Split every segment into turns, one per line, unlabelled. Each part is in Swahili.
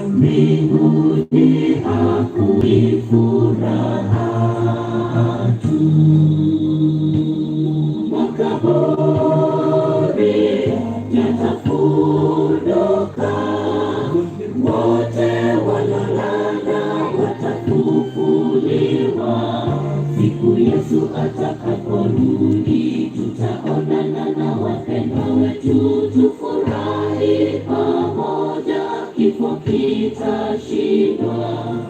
Mbinguni hakuna furaha tu. Makaburi yatafunuka, wote walolala watafufuliwa. Siku Yesu atakaporudi, tutaonana na wapendwa wetu, tufurahi pamoja, kifo kitashinda.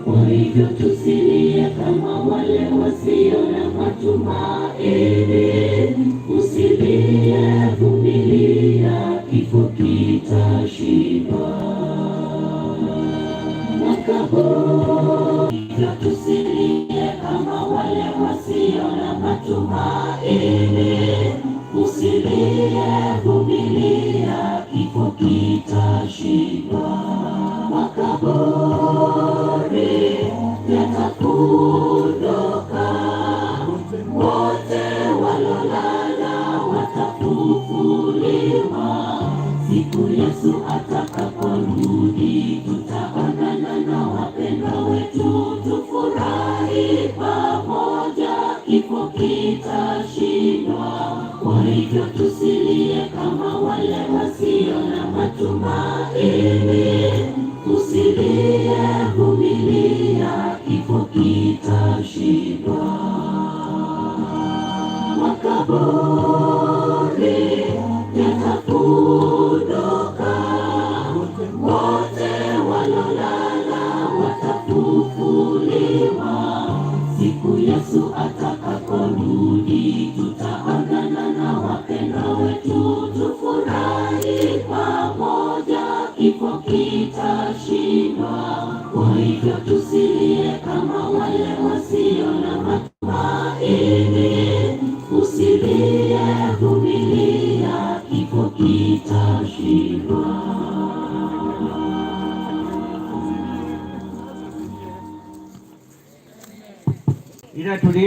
Kwa hivyo tusilie kama wale wasio na matumaini. Usilie, vumilia, kifo kitashinda. Makaburi, tusilie kama wale wasio na matumaini. Usilie, vumilia, kifo kitashinda. Makaburi yatafunuka, wote walolala watafufuliwa. Siku Yesu atakaporudi, tutaonana na wapendwa wetu, tufurahi pamoja, kifo kitashindwa. Kwa hivyo tusilie kama wale wasio na matumaini. Usilie, vumilia, kifo kitashindwa. Makaburi yatafunuka, wote walolala watafufuliwa. Siku Yesu atakaporudi, tutaonana na wapendwa wetu, tufurahi pamoja, kifo kitashindwa. Kwa hivyo tusilie kama wale wasio na matumaini. Usilie, vumilia, kifo kitashindwa.
Ila tuli